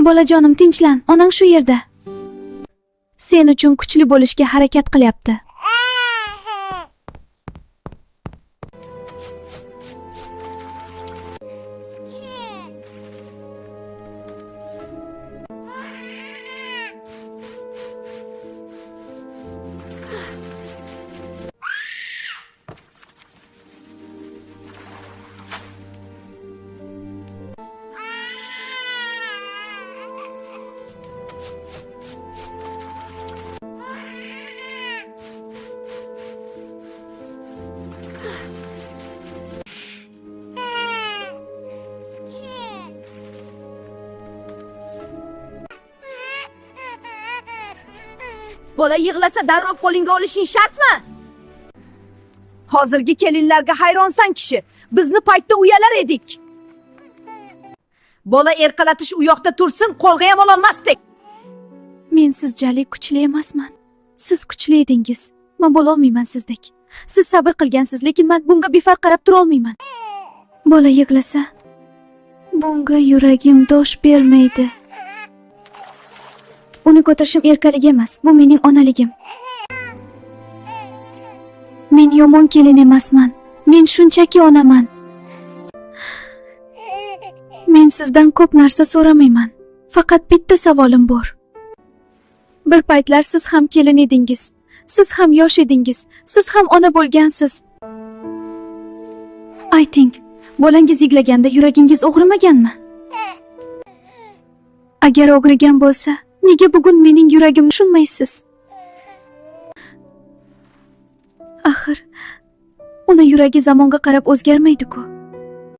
Bolajonim, tinchlan, onang shu yerda. Sen uchun kuchli bo'lishga harakat qilyapti. Bola yig'lasa darrov qo'lingga olishing shartmi? Hozirgi kelinlarga hayronsan kishi. Bizni paytda uyalar edik. Bola erkalatish u yoqda tursin, qo'lga ham ololmasdik. Men sizchalik kuchli emasman. Siz kuchli edingiz. Men bo'lolmayman sizdek. Siz sabr qilgansiz, lekin men bunga befarq qarab turolmayman. Bola yig'lasa, bunga yuragim dosh bermaydi. Uni ko'tarishim erkalik emas, bu mening onaligim. Men yomon kelin emasman. Men shunchaki onaman. Men sizdan ko'p narsa so'ramayman. Faqat bitta savolim bor. Bir paytlar siz ham kelin edingiz. Siz ham yosh edingiz. Siz ham ona bo'lgansiz. Ayting, bolangiz yig'laganda yuragingiz og'rimaganmi? Agar og'rigan bo'lsa, nega bugun mening yuragimni tushunmaysiz? Axir, uni yuragi zamonga qarab o'zgarmaydi-ku.